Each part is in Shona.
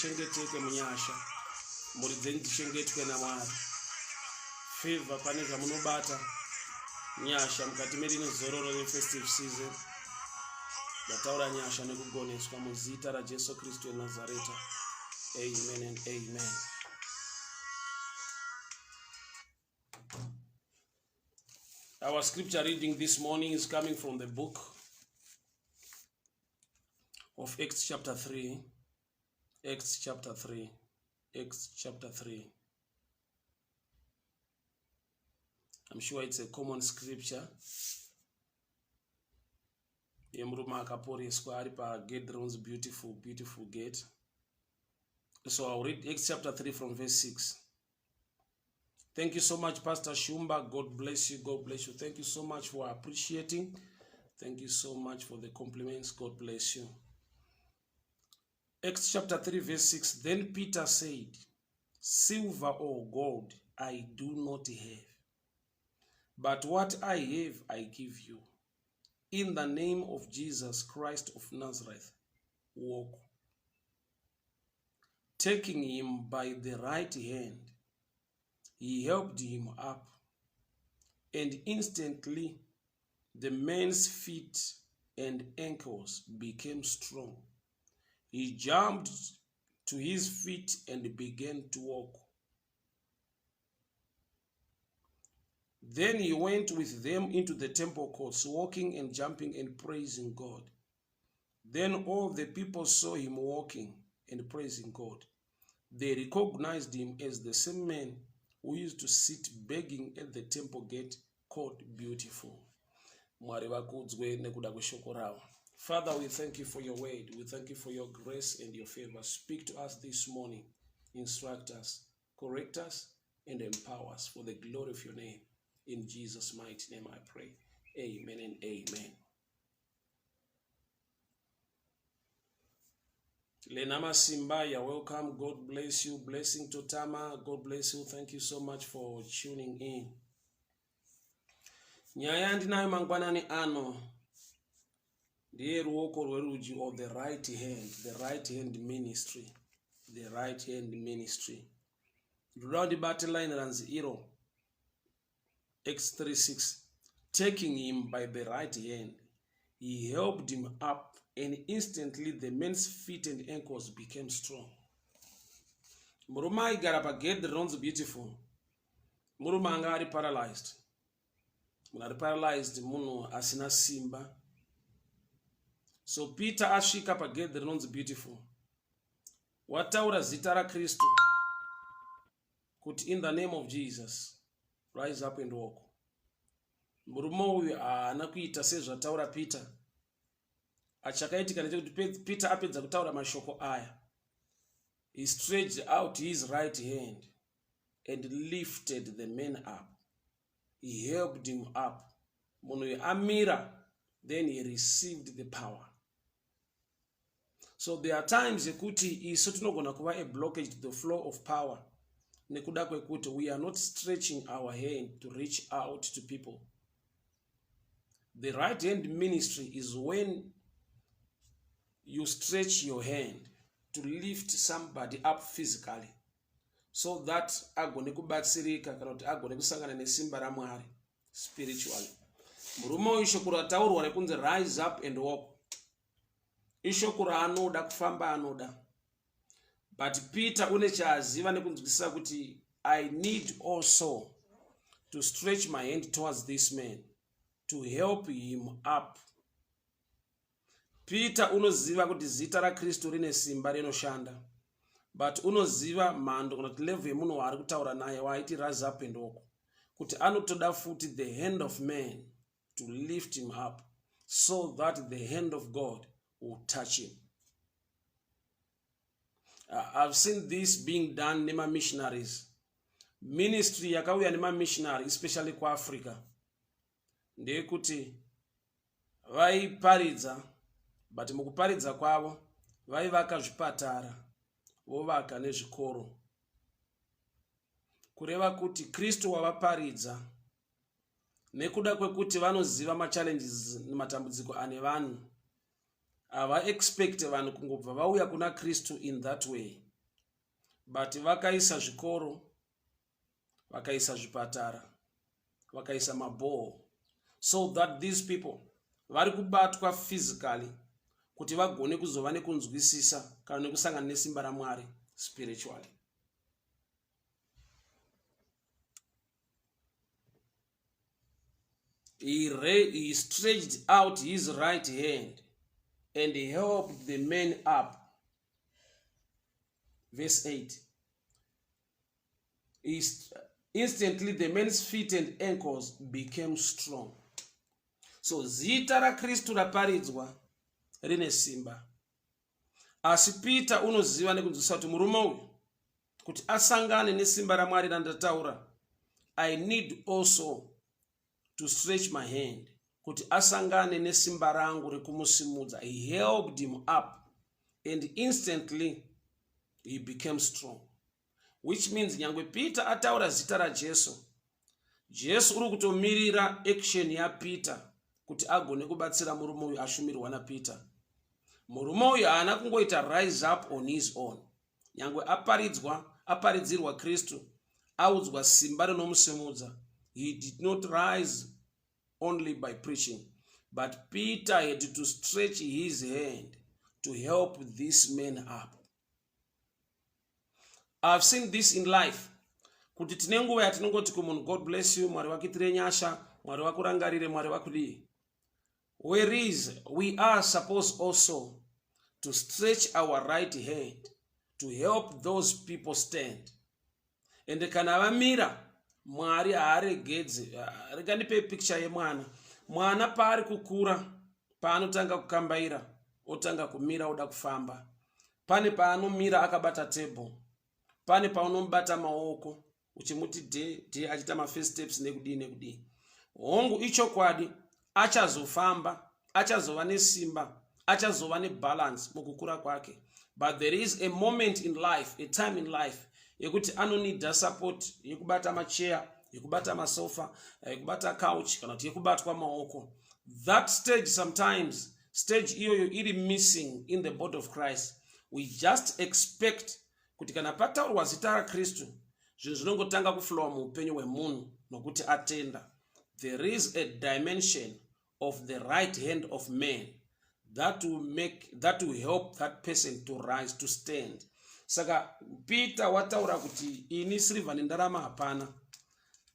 muchengeteke munyasha, mhuri dzenyu dzichengetwe naMwari. Favor pane zvamunobata, nyasha mukati merino zororo refestive season. Ndataura nyasha nekugoneswa muzita raJesu Kristu weNazareta. Amen and amen. Our scripture reading this morning is coming from the book of Acts chapter 3. Acts chapter 3. Acts chapter 3. I'm sure it's a common scripture. Yemurume akaporeswa ari pagate rinonzi beautiful beautiful gate. So I'll read Acts chapter 3 from verse 6. Thank you so much, Pastor Shumba. God bless you. God bless you. Thank you so much for appreciating. Thank you so much for the compliments. God bless you. Acts chapter 3, verse 6. Then Peter said, Silver or gold I do not have, but what I have I give you. In the name of Jesus Christ of Nazareth, walk. Taking him by the right hand, he helped him up, and instantly the man's feet and ankles became strong. He jumped to his feet and began to walk. Then he went with them into the temple courts, walking and jumping and praising God. Then all the people saw him walking and praising God. They recognized him as the same man who used to sit begging at the temple gate called Beautiful. Mwari vakudzwe nekuda kweshoko ravo. Father, we thank you for your word. We thank you for your grace and your favor. Speak to us this morning. Instruct us, correct us, and empower us for the glory of your name. In Jesus' mighty name I pray. Amen and amen. Lena Masimba, you're welcome. God bless you. Blessing to Tama. God bless you. Thank you so much for tuning in. Nyaya yandinayo mangwanani ano ndiye ruoko rwerudyi of the right hand, the right hand ministry, the right hand ministry. Ndoda kundibate line ranzi iro X36 taking him by the right hand he helped him up and instantly the man's feet and ankles became strong. Murume aigara pagedhi rinonzi Beautiful. Murume anga ari paralyzed. Munhu ari paralyzed munhu asina simba. So Peter asvika pagedhi rinonzi Beautiful. Wataura zita raKristu kuti in the name of Jesus rise up and walk. Murume uyu haana kuita sezvataura Peter. Achakaitika ndechekuti Peter apedza kutaura mashoko aya, he stretched out his right hand and lifted the man up. He helped him up. Munhu uyu amira, then he received the power. So there are times yekuti isu tinogona kuva a blockage to the flow of power nekuda kwekuti we are not stretching our hand to reach out to people. The right hand ministry is when you stretch your hand to lift somebody up physically so that agone kubatsirika kana kuti agone kusangana nesimba raMwari spiritually. Murume uyu shoko rataurwa rekunzi rise up and walk ishoko raanoda kufamba anoda, but Peter une chaaziva nekunzwisisa kuti I need also to stretch my hand towards this man to help him up. Peter unoziva kuti zita raKristu rine simba rinoshanda, but unoziva mhando kana kuti level yemunhu waari kutaura naye waaiti rise up and walk, kuti anotoda futi the hand of man to lift him up so that the hand of God will touch him. I've seen this being done nema-missionaries. Ministry yakauya nema-missionary, especially kuAfrica, ndeyekuti vaiparidza, but mukuparidza kwavo vaivaka zvipatara, vovaka nezvikoro, kureva kuti Kristu wavaparidza nekuda kwekuti vanoziva machallenges nematambudziko ane vanhu, havaexpect vanhu kungobva vauya kuna Kristu in that way. But vakaisa zvikoro, vakaisa zvipatara, vakaisa mabhoho so that these people vari kubatwa physically kuti vagone kuzova nekunzwisisa kana nekusangana nesimba raMwari spiritually. He stretched out his right hand and helped the man up. Verse 8. Instantly the man's feet and ankles became strong. So zita raKristu raparidzwa rine simba. Asi Peter unoziva nekunzwisisa kuti murume uyu kuti asangane nesimba raMwari randataura, I need also to stretch my hand kuti asangane nesimba rangu rekumusimudza. He helped him up and instantly he became strong, which means nyangwe Peter ataura zita raJesu, Jesu uri kutomirira action yaPeter kuti agone kubatsira murume uyu ashumirwa naPeter. Murume uyu haana kungoita rise up on his own. Nyangwe aparidzwa, aparidzirwa Kristu, audzwa simba rinomusimudza, he did not rise only by preaching, but Peter had to stretch his hand to help this man up. I've seen this in life kuti tine nguva yatinongoti kumunhu God bless you, Mwari vakuitire nyasha, Mwari vakurangarire, Mwari vakudii. Whereas we are supposed also to stretch our right hand to help those people stand. Ende kana vamira, Mwari haaregedzi. Rega ndipe picture yemwana. Mwana paari kukura, paanotanga kukambaira, otanga kumira oda kufamba. Pane paanomira akabata table. Pane paunomubata maoko uchimuti de de achiita mafirst steps nekudii nekudii. Hongu ichokwadi achazofamba, achazova nesimba, achazova nebalance mukukura kwake. But there is a moment in life, a time in life yekuti anonida support yekubata macheya, yekubata masofa, yekubata couch kana kuti yekubatwa maoko. That stage sometimes, stage iyoyo iri missing in the body of Christ. We just expect kuti kana pataurwa zita raKristu zvinhu zvinongotanga kuflowa muupenyu hwemunhu nokuti atenda. There is a dimension of the right hand of man that will make, that will help that person to rise, to stand. Saka Peter wataura kuti ini sirivha nendarama hapana,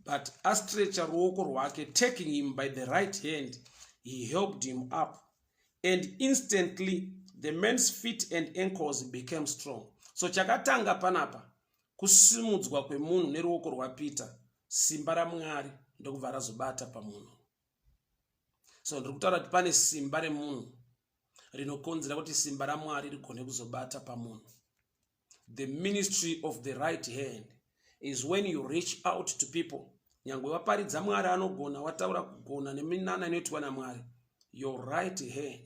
but astretcha ruoko rwake, taking him by the right hand, he helped him up, and instantly the man's feet and ankles became strong. So chakatanga panapa kusimudzwa kwemunhu neruoko rwaPeter, simba raMwari ndokubva razobata pamunhu. So ndiri kutaura kuti pane simba remunhu rinokonzera kuti simba raMwari rigone kuzobata pamunhu. The ministry of the right hand is when you reach out to people. Nyangwe waparidza Mwari anogona, wataura kugona neminana inoitwa naMwari, your right hand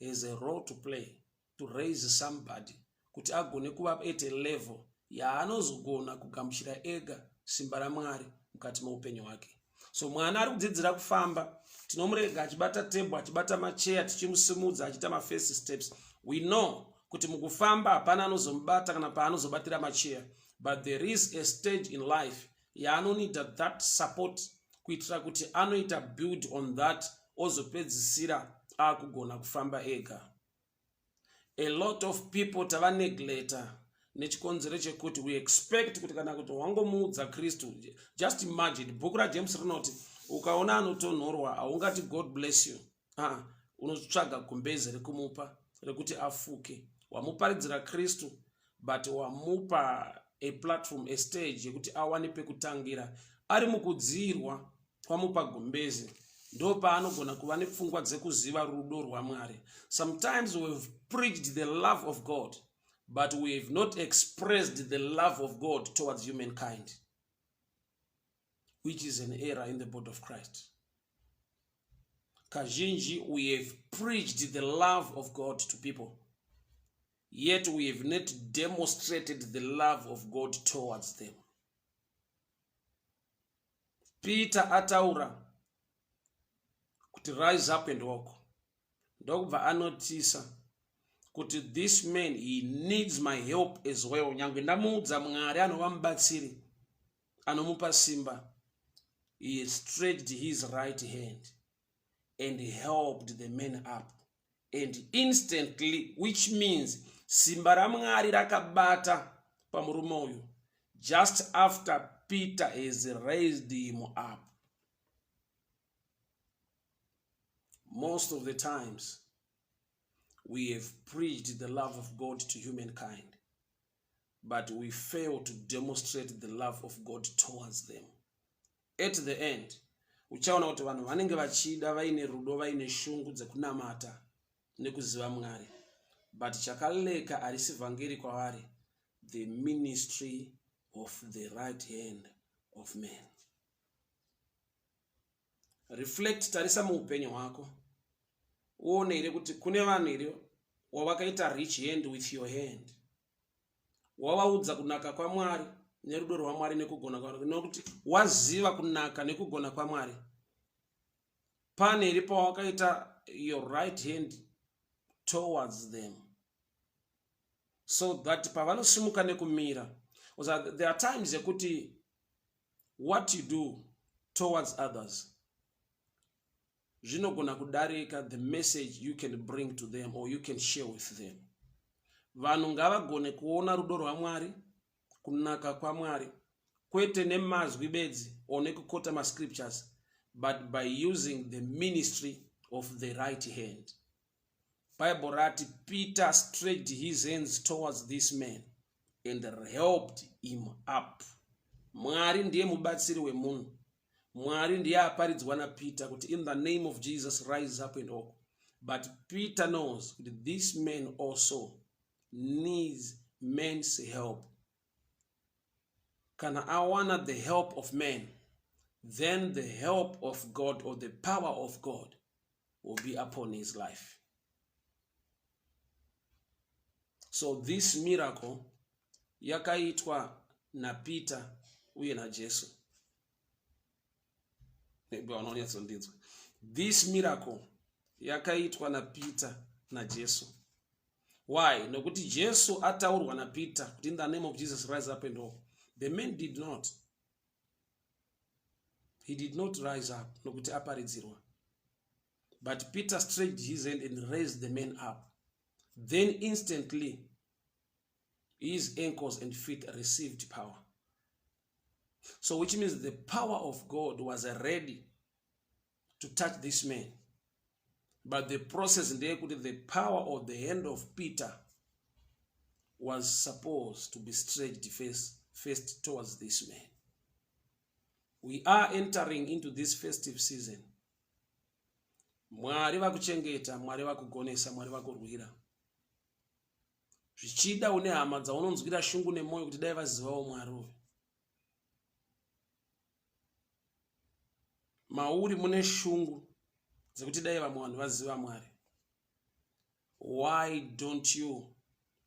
has a role to play to raise somebody kuti agone kuva at a level yaanozogona kugamuchira ega simba raMwari mukati meupenyu hwake. So mwana ari kudzidzira kufamba, tinomurega achibata table, achibata macheya, tichimusimudza achiita mafirst steps. We know kuti mukufamba hapana anozomubata kana paanozobatira macheya, but there is a stage in life yaanonida that support kuitira kuti anoita build on that ozopedzisira akugona kufamba ega. A lot of people tavanegleta nechikonzero chekuti we expect kuti kana kuti wangomuudza Kristu. Just imagine, bhuku raJames rinoti ukaona anotonhorwa haungati God bless you. Unotsvaga gumbeze rekumupa rekuti afuke. Wamuparidzira Kristu, but wamupa a platform, a stage yekuti awane pekutangira. Ari mukudzirwa kwamupa gumbeze, ndo paanogona kuva nepfungwa dzekuziva rudo rwaMwari. Sometimes we've preached the love of God, but we have not expressed the love of God towards humankind, which is an error in the body of Christ. Kazhinji we have preached the love of God to people, yet we have not demonstrated the love of God towards them. Peter ataura kuti rise up and walk, ndokubva anotisa kuti this man he needs my help as well nyange ndamuudza mwari anova mubatsiri anomupa simba he stretched his right hand and helped the man up and instantly which means simba ramwari rakabata pamurume uyu just after peter has raised him up most of the times we have preached the love of god to humankind but we fail to demonstrate the love of god towards them at the end uchaona kuti vanhu vanenge vachida vaine rudo vaine shungu dzekunamata nekuziva mwari but chakaleka harisi vhangeri kwavari the ministry of the right hand of man reflect tarisa muupenyu hwako uone here kuti kune vanhu here wavakaita rich hand with your hand wavaudza kunaka kwamwari nerudo rwamwari nekugona kwamwari nokuti waziva kunaka nekugona kwamwari pane here pawakaita your right hand towards them so that pavanosimuka nekumira there are times yekuti what you do towards others zvinogona kudarika the message you can bring to them or you can share with them vanhu ngavagone kuona rudo rwamwari kunaka kwamwari kwete nemazwi bedzi or nekukota mascriptures but by using the ministry of the right hand Bible rati Peter stretched his hands towards this man and helped him up. Mwari ndiye mubatsiri wemunhu. Mwari ndiye aparidzwa naPeter kuti in the name of Jesus rise up and walk. But Peter knows kuti this man also needs man's help. Kana awana the help of man, then the help of God or the power of God will be upon his life. So this miracle yakaitwa naPeter uye naJesu. Maybe vanonyatsondinzwa. This miracle yakaitwa naPeter naJesu. Why? Nokuti Jesu ataurwa naPeter kuti in the name of Jesus rise up and walk. The man did not. He did not rise up nokuti aparidzirwa. But Peter stretched his hand and raised the man up. Then instantly his ankles and feet received power. So which means the power of God was ready to touch this man. But the process ndeyekuti the power of the hand of Peter was supposed to be stretched first, first towards this man. We are entering into this festive season. Mwari vakuchengeta, Mwari vakugonesa, Mwari vakurwira. Zvichida une hama dzaunonzwira shungu nemwoyo kuti dai vazivawo Mwari uyu. Mauri mune shungu dzekuti dai vamwe vanhu vaziva Mwari. Why don't you,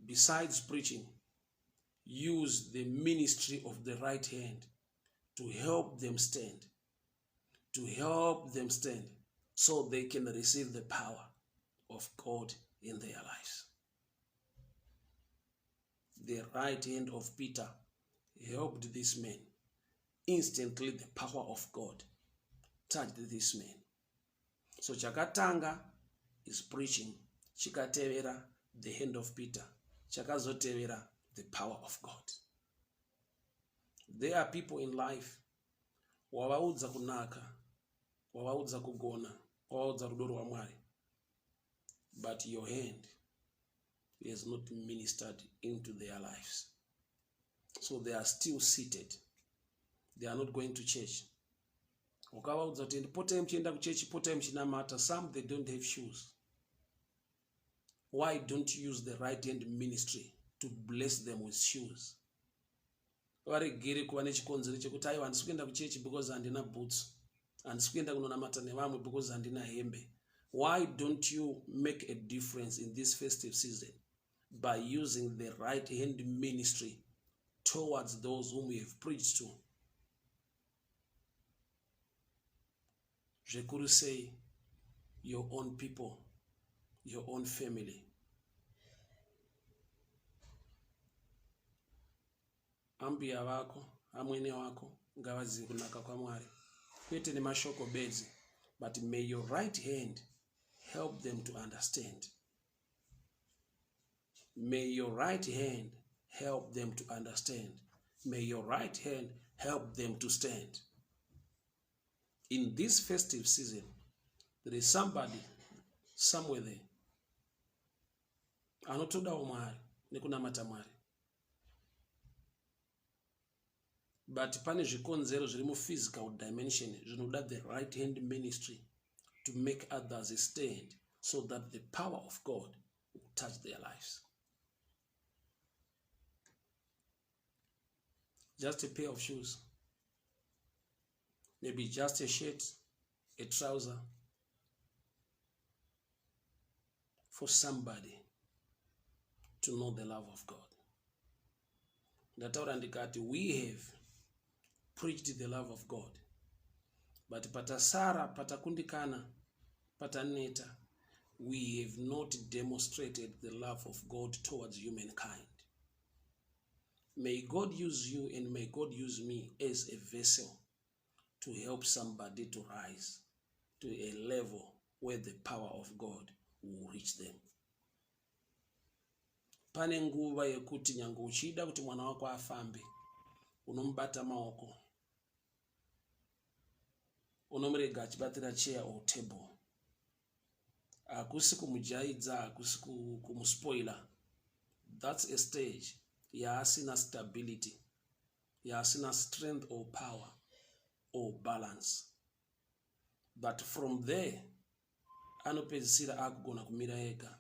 besides preaching, use the ministry of the right hand to help them stand, to help them stand so they can receive the power of God in their lives. The right hand of Peter helped this man. Instantly the power of God touched this man. So chakatanga is preaching, chikatevera the hand of Peter, chakazotevera the power of God. There are people in life wavaudza kunaka, wavaudza kugona, wavaudza rudo rwaMwari, but your hand has not ministered into their lives. So they are still seated. They are not going to church. Ukavaudza kuti potai muchienda kuchechi, potai muchinamata. Some they don't have shoes. Why don't you use the right hand ministry to bless them with shoes? Varegere kuva nechikonzero chekuti aiwa handisi kuenda kuchechi because handina boots, handisi kuenda kunonamata nevamwe because handina hembe. Why don't you make a difference in this festive season by using the right hand ministry towards those whom you have preached to? Zvikuru sei your own people, your own family. Ambuya vako, amwene wako ngavazive kunaka kwaMwari, kwete nemashoko bedzi, but may your right hand help them to understand. May your right hand help them to understand. May your right hand help them to stand. In this festive season, there is somebody somewhere there anotodawo Mwari nekunamata Mwari, but pane zvikonzero zviri muphysical dimension zvinoda the right hand ministry to make others stand so that the power of God will touch their lives. Just a pair of shoes, maybe just a shirt, a trouser, for somebody to know the love of God. Ndataura ndikati we have preached the love of God, but patasara, patakundikana, pataneta, we have not demonstrated the love of God towards humankind. May God use you and may God use me as a vessel to help somebody to rise to a level where the power of God will reach them. Pane nguva yekuti nyange uchida kuti mwana wako afambe, unomubata maoko, unomurega achibatira chair or table. Hakusi kumujaidza, hakusi kumuspoiler. That's a stage yaasina stability, yaasina strength or power or balance, but from there anopedzisira akugona kumira ega,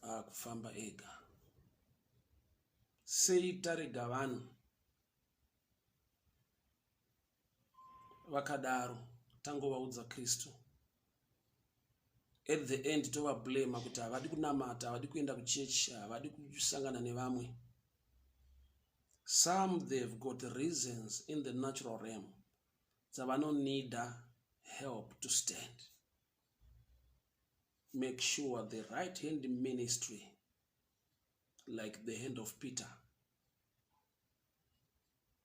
akufamba ega. Sei tarega vanhu vakadaro tangovaudza Kristu? At the end tovablema kuti havadi kunamata, havadi kuenda kuchechi, havadi kusangana nevamwe. Some, they've got reasons in the natural realm dzavanonida help to stand. Make sure the right hand ministry, like the hand of Peter,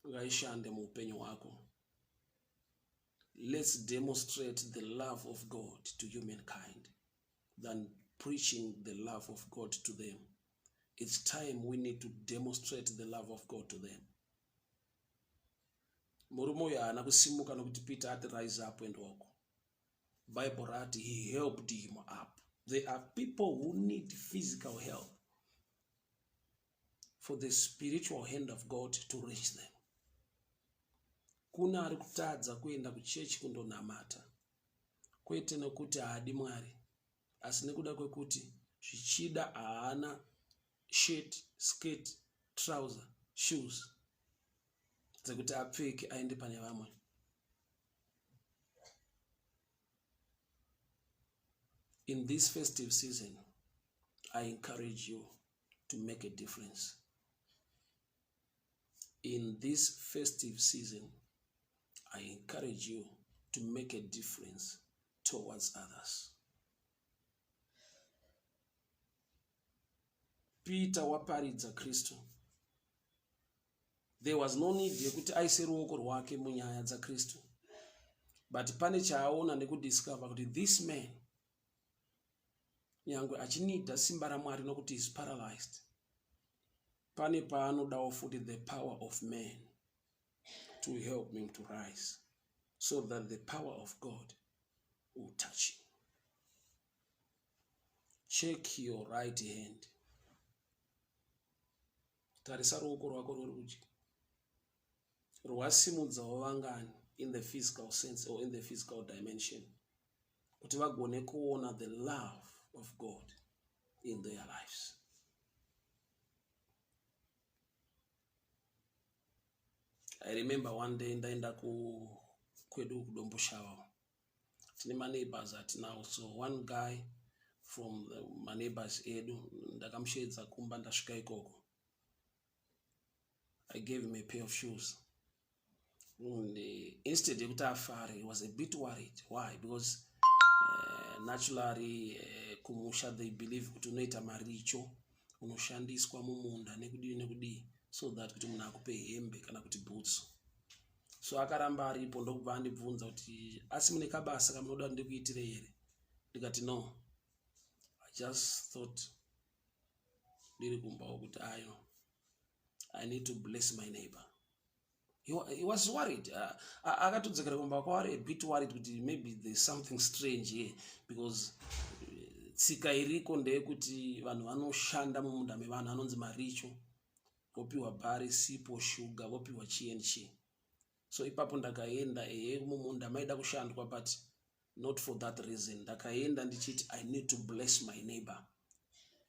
ngaishande muupenyu hwako. Let's demonstrate the love of God to humankind than preaching the love of God to them. It's time we need to demonstrate the love of God to them. Murume uyu haana kusimuka nokuti Peter ati rise up and walk. Bible rati he helped him up. There are people who need physical help for the spiritual hand of God to reach them. Kuna ari kutadza kuenda kuchechi kundonamata, kwete nokuti haadi Mwari, asi nekuda kwekuti zvichida haana shirt, skirt, trouser, shoes dzekuti apfeke aende pane vamwe. In this festive season, I encourage you to make a difference. In this festive season, I encourage you to make a difference towards others. Peter waparidza Kristu. There was no need yekuti aise ruoko rwake munyaya dzaKristu, but pane chaaona nekudiscover kuti this man, nyangwe achinida simba raMwari nokuti is paralyzed, pane paanodawo futi the power of man to help him to rise so that the power of God will touch him. Check your right hand. Tarisa ruoko rwako rwerudyi, rwasimudzawo vangani in the physical sense or in the physical dimension kuti vagone kuona the love of God in their lives. I remember one day ndaenda kwedu kuDomboshava, tine maneighbors atinawo. So one guy from the maneighbors edu, ndakamusheedza kumba. Ndasvika ikoko, I gave him a pair of shoes, and instead yekuti afare, he was a bit worried. Why? Because naturally, kumusha they believe kuti unoita maricho, unoshandiswa mumunda nekudii nekudii. so that kuti munhu akupe hembe kana kuti bhutsu. So akaramba aripo ndokubva andibvunza kuti asi mune kabasa kamunoda kuti ndikuitire here? Ndikati no, I just thought ndiri kumbawo kuti ayo I need to bless my neighbor. He was worried. Akatodzokera kumba kwaari a bit worried kuti maybe there's something strange here, because tsika iriko ndeyekuti vanhu vanoshanda mumunda mevanhu anonzi maricho, vopiwa bhari, sipo, shuga, vopiwa chii and chii. So ipapo ndakaenda ehe mumunda maida kushandwa, but not for that reason. Ndakaenda ndichiti I need to bless my neighbor.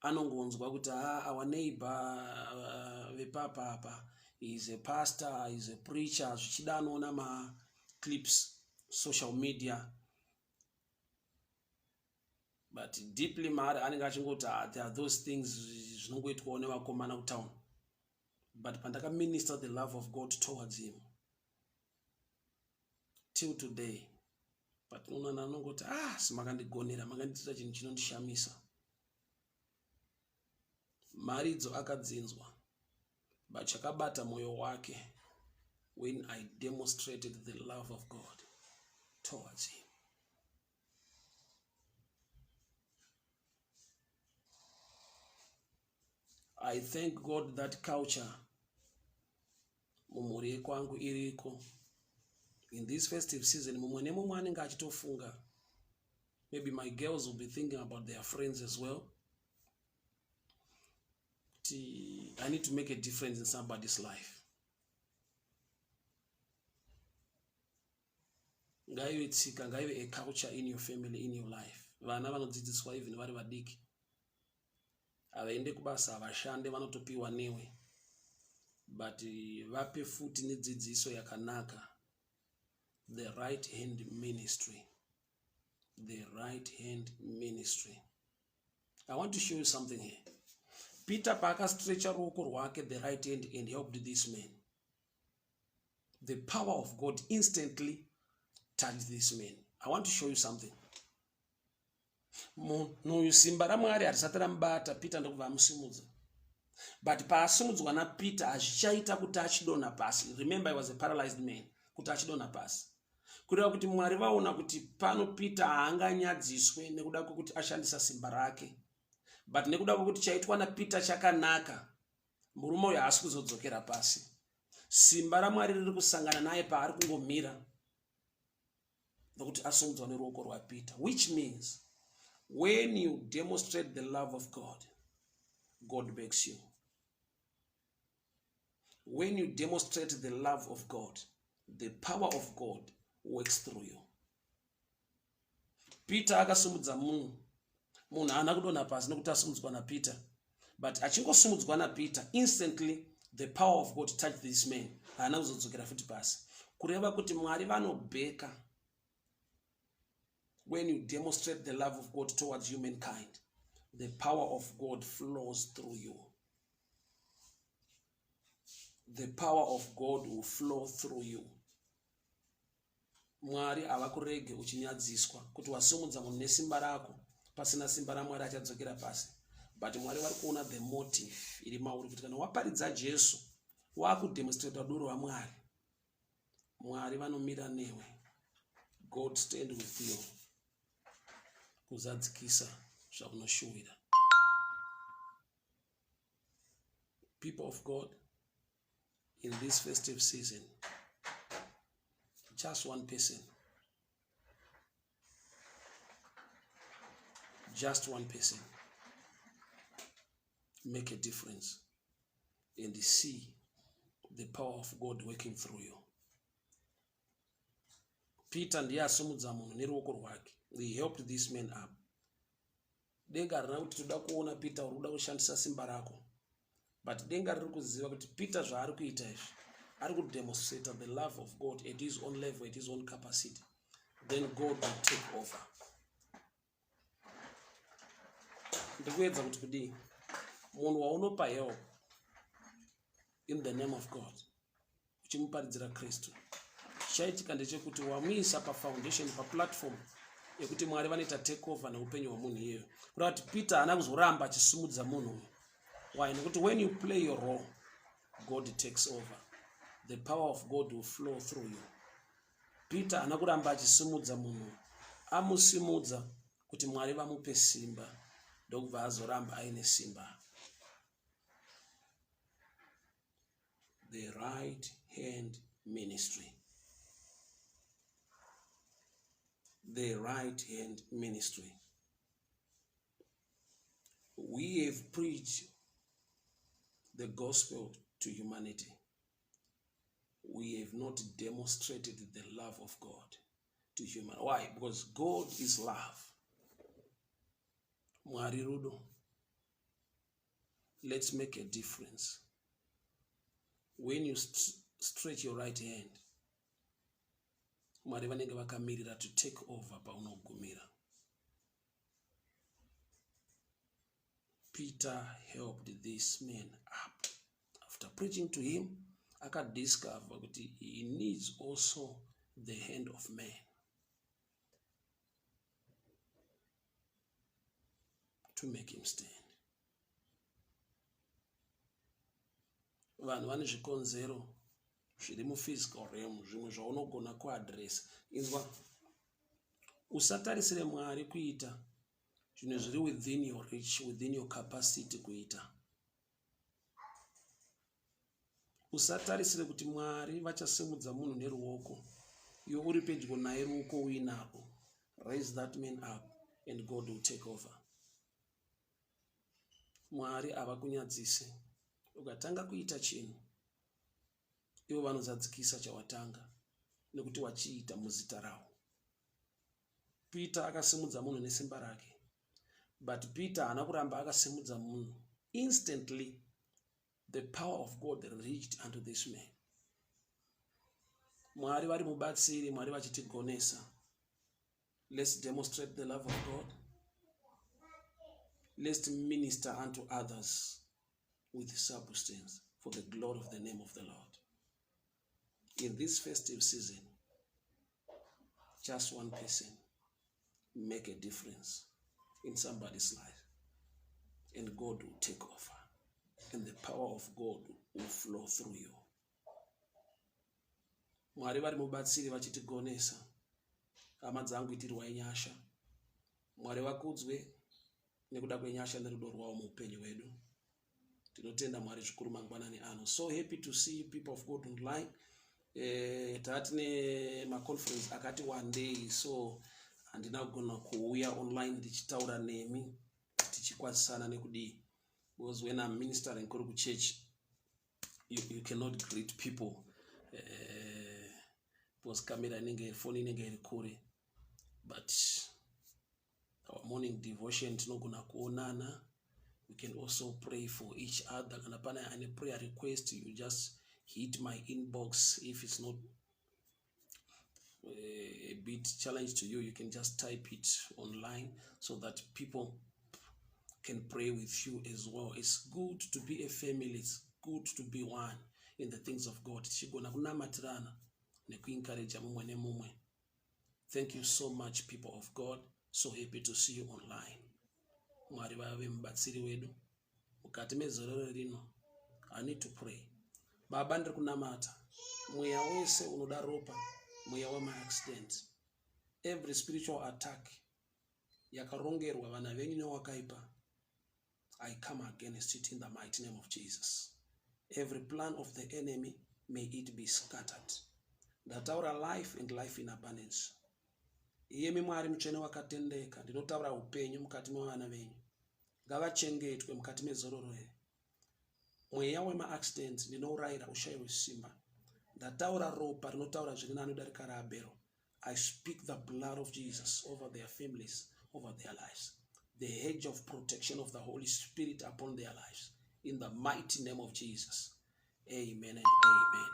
Anongonzwa kuti ah, our neighbor vepapa apa is a pastor, is a preacher, zvichida anoona maclips, social media, but deeply maari anenge achingoti ah, there are those things zvinongoitwawo nevakomana kutown. But pandakaminister the love of God towards him, till today patinoonana anongoti ah, simakandigonera, makandiitira chinhu chinondishamisa. Mharidzo akadzinzwa, but chakabata mwoyo wake when I demonstrated the love of God towards him. I thank God that culture mumhuri yekwangu iriko. In this festive season, mumwe nemumwe anenge achitofunga. Maybe my girls will be thinking about their friends as well, kuti I need to make a difference in somebody's life. Ngaive tsika, ngaive a culture in your family, in your life. Vana vanodzidziswa even vari vadiki, havaende kubasa, havashande, vanotopiwa newe, but vape futi nedzidziso yakanaka. The right hand ministry, the right hand ministry. I want to show you something here. Peter paakastretcha ruoko rwake, the right hand, and helped this man, the power of God instantly touched this man. I want to show you something. Munhu uyu simba raMwari harisati ramubata, Peter ndokubva amusimudza, but paasimudzwa naPeter hazvichaita kuti achidonha pasi. Remember, he was a paralyzed man. Kuti achidonha pasi kureva kuti Mwari vaona kuti pano Peter haanganyadziswe nekuda kwekuti ashandisa simba rake, but nekuda kwekuti chaitwa naPeter chakanaka, murume uyu haasi kuzodzokera pasi. Simba raMwari riri kusangana naye paari kungomira nokuti asimudzwa neruoko rwaPeter, which means when you demonstrate the love of God, God backs you. When you demonstrate the love of God, the power of God works through you. Peter akasimudza munhu, munhu haana kudonha pasi nekuti asimudzwa naPeter, but achingosimudzwa naPeter, instantly the power of God touched this man. Haana kuzodzokera futi pasi, kureva kuti Mwari vanobheka when you demonstrate the love of God towards humankind. The power of God flows through you. The power of God will flow through you. Mwari havakurege uchinyadziswa kuti wasimudza munhu nesimba rako, pasina simba raMwari achadzokera pasi, but Mwari vari kuona the motive iri mauri, kuti kana waparidza Jesu, wakudemonstrata rudo rwaMwari, Mwari vanomira newe. God stand with you kuzadzikisa zvaunoshuwira. People of God, in this festive season, just one person, just one person, make a difference and see the power of God working through you. Peter ndiye asimudza munhu neruoko rwake. He helped this man up. Denga harina kuti toda kuona Peter uri kuda kushandisa simba rako, but denga riri kuziva kuti Peter zvaari kuita izvi, ari kudemonstrata the love of God at his own level, at his own capacity. Then God will take over. Ndikuedza kuti kudii? Munhu waunopa help in the name of God, uchimuparidzira Kristu, chichaitika ndechekuti wamuisa pafoundation, paplatform yekuti Mwari vanoita take over neupenyu hwemunhu iyeyo. Kureva kuti Peter haana kuzoramba achisumudza munhu uyu. Why? Nekuti when you play your role God takes over. The power of God will flow through you. Peter haana kuramba achisimudza munhu, amusimudza kuti Mwari vamupe simba, ndokubva azoramba aine simba. The right hand ministry. The right hand ministry. We have preached the gospel to humanity. We have not demonstrated the love of God to human. Why? Because God is love. Mwari rudo. Let's make a difference. When you st stretch your right hand, Mwari vanenge vakamirira to take over paunogumira. Peter helped this man up. After preaching to him, akadiscover kuti he needs also the hand of man. To make him stand. Vanhu vane zvikonzero zviri muphysical realm zvimwe zvaunogona kuadressa. Inzwa, usatarisire Mwari kuita zvinhu zviri within your reach, within your capacity kuita. Usatarisire kuti Mwari vachasimudza munhu neruoko iwe uri pedyo naye ruoko uinarwo. Raise that man up and God will take over. Mwari havakunyadzise. Ukatanga kuita chinhu ivo vanozadzikisa chawatanga nekuti wachiita muzita ravo. Peter akasimudza munhu nesimba rake but Peter haana kuramba akasimudza munhu. Instantly the power of God reached unto this man. Mwari vari mubatsiri, Mwari vachitigonesa. Let's demonstrate the love of God. Let's minister unto others with substance for the glory of the name of the Lord. In this festive season, just one person make a difference in somebody's life, and God will take over, and the power of God will flow through you. Mwari vari mubatsiri vachitigonesa. Hama dzangu, itirwai nyasha. Mwari vakudzwe nekuda kwenyasha nerudo rwavo muupenyu hwedu. Tinotenda Mwari zvikuru mangwanani ano. So happy to see you people of God online. Tatine maconference akati one day, so handina kugona kuuya online ndichitaura nemi tichikwazisana nekudii, because when I'm ministering kuri kuchurch, you cannot greet people because camera inenge, phone inenge iri kure. But our morning devotion tinogona kuonana. We can also pray for each other. Kana pane ane prayer request, you just hit my inbox. If it's not a bit challenge to you, you can just type it online so that people can pray with you as well. It's good to be a family. It's good to be one in the things of God. Tichigona kunamatirana nekuencourage mumwe nemumwe. Thank you so much, people of God. So happy to see you online. Mwari vave mubatsiri wedu mukati mezororo rino. I need to pray. Baba, ndiri kunamata mweya wese unoda ropa, mweya wemaaccident, every spiritual attack yakarongerwa vana venyu newakaipa, I come against it in the mighty name of Jesus. Every plan of the enemy, may it be scattered. Ndataura life and life in abundance. Iyemi Mwari mutsvene wakatendeka, ndinotaura upenyu mukati mevana venyu. Ngavachengetwe mukati mezororo iri. Mweya wemaaccidents ndinourayira ushayiwe simba. Ndataura ropa rinotaura zviri nani kudarika raAbhero. I speak the blood of Jesus over their families, over their lives. The hedge of protection of the Holy Spirit upon their lives. In the mighty name of Jesus. Amen and amen.